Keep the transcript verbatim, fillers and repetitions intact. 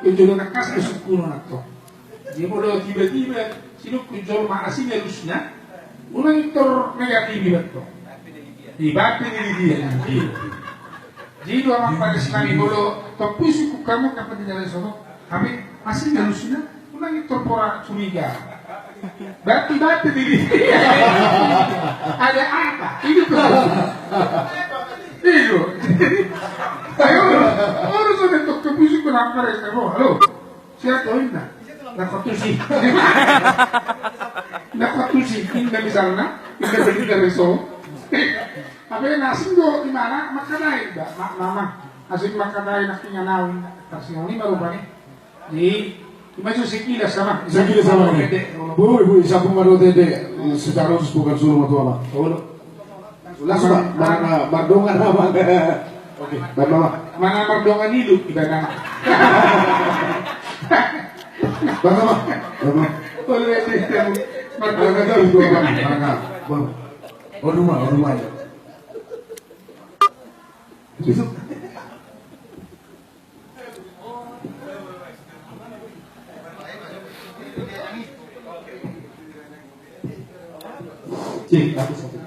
Jolo na kas do sungkunna antong. Jadi molo tiba-tiba sidungkon jolma asing alusna, unang i tor negatif iba antong. Di bate di dia. Jadi dua mampan di sinami molo tompu sungkun kamu kapan di dalam sono. Tapi asing alusna, unang i tor pora curiga. Berarti bate di dia. Ada apa? Ini tuh. Iyo. Ayo, harus ada tok kamu sungkun apa ya? Halo. Siapa inna? Nakon tusi. Nakon tusi. Inna misalna, inna begitu dari so. Apa yang asing do di mana? Makan air, Mbak. Mak, mama. Asing makan air, nak tinggal nawi. Kasih nawi baru balik. Di, di maju sekilas sama. Sekilas sama ini. Bui, bui, sabung baru tete. Secara khusus bukan suruh matu apa. Oh, lo. Langsung, Pak. Mana mardongan apa? Oke. Mana, Pak? Mana mardongan hidup di mana? Mana, Pak? Mana? Boleh, boleh. Mana, Pak? Mana, Pak? Bang. Oh, rumah, oh, rumah ya. Itu. Cik, aku satu.